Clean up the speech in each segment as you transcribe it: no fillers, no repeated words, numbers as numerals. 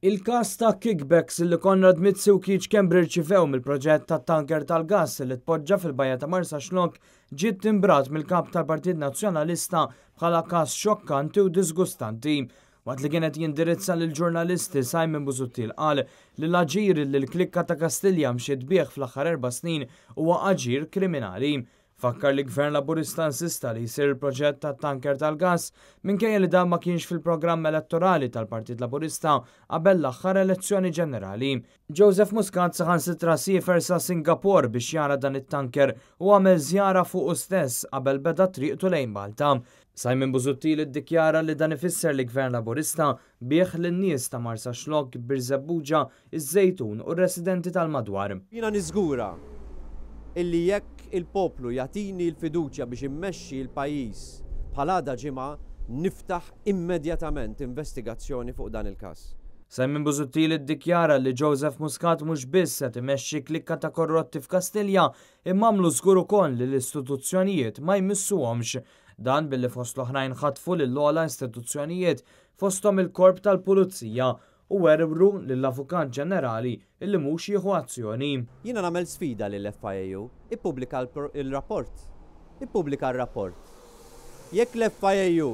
Il-każ ta' kickbacks li Konrad Mizzi u Keith Schembri rċivew mill-proġett tat-tanker tal-gass li tpoġġa fil-bajja ta' Marsaxlokk ġie ttimbrat mill-Kap tal-Partit Nazzjonalista bħala każ xokkanti u diżgustanti. Waqt li kien qed jindirizza lill-ġurnalisti Simon Busuttil qal li l-aġir li l-klikka ta' Kastilja mxiet bih fl-aħħar 4 snin huwa aġir kriminali. Fakkar li Gvern Laburista insista li jsir il-proġett tat-tanker tal-gass minkejja li dan ma kienx fil-programm elettorali tal-Partit Laburista qabel l-aħħar elezzjoni ġenerali. Joseph Muscat saħansitra siefer sa Singapore biex jara dan it-tanker u għamel żjara fuqu stess qabel beda triqtu lejn Malta. Simon Busuttil iddikjara li dan ifisser li Gvern Laburista biegħ lin-nies ta' Marsaxlokk, Birżebbuġa, iż-Żejtun u r-residenti tal-madwar. Jiena niżgura illi jekk il-poplu jagħtini l-fiduċja biex immexxi l-pajjiż bħal għada ġimgħa, niftaħ immedjatament investigazzjoni fuq dan il-każ. Simon Busuttil iddikjara li Joseph Muscat mhux biss qed imexxi klikka ta' korrotti f'Kastilja imma għamlu żgur ukoll li l-istituzzjonijiet ma jmissuhomx. Dan billi fost l-oħrajn ħatfu lill-ogħla istituzzjonijiet fosthom il-Korp tal-Pulizija u werwru lill-Avukat Ġenerali illi mhux jieħu azzjoni. Jiena nagħmel sfida lill-FIAU, ippubblika il-rapport. Ippubblika r-rapport. Jekk l-FIAU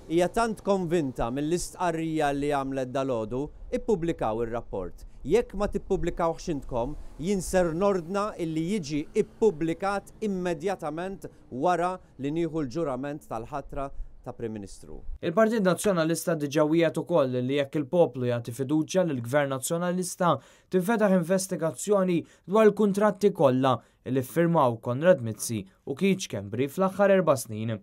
hija tant konvinta mill-istqarrija li għamlet dalgħodu, ippubblikaw ir-rapport. Jekk ma tippubblikawhx intkom, jien ser nordna illi jiġi ippubblikat immedjatament wara li nieħu l-ġurament tal-ħatra ta' Prim Ministru. Il-Partit Nazzjonalista diġà wiegħed ukoll li jekk il-poplu jagħti fiduċja lill-Gvern Nazzjonalista tinfetaħ investigazzjoni dwar il-kuntratti kollha li ffirmaw Konrad Mizzi u Keith Schembri fl-aħħar 4 snin.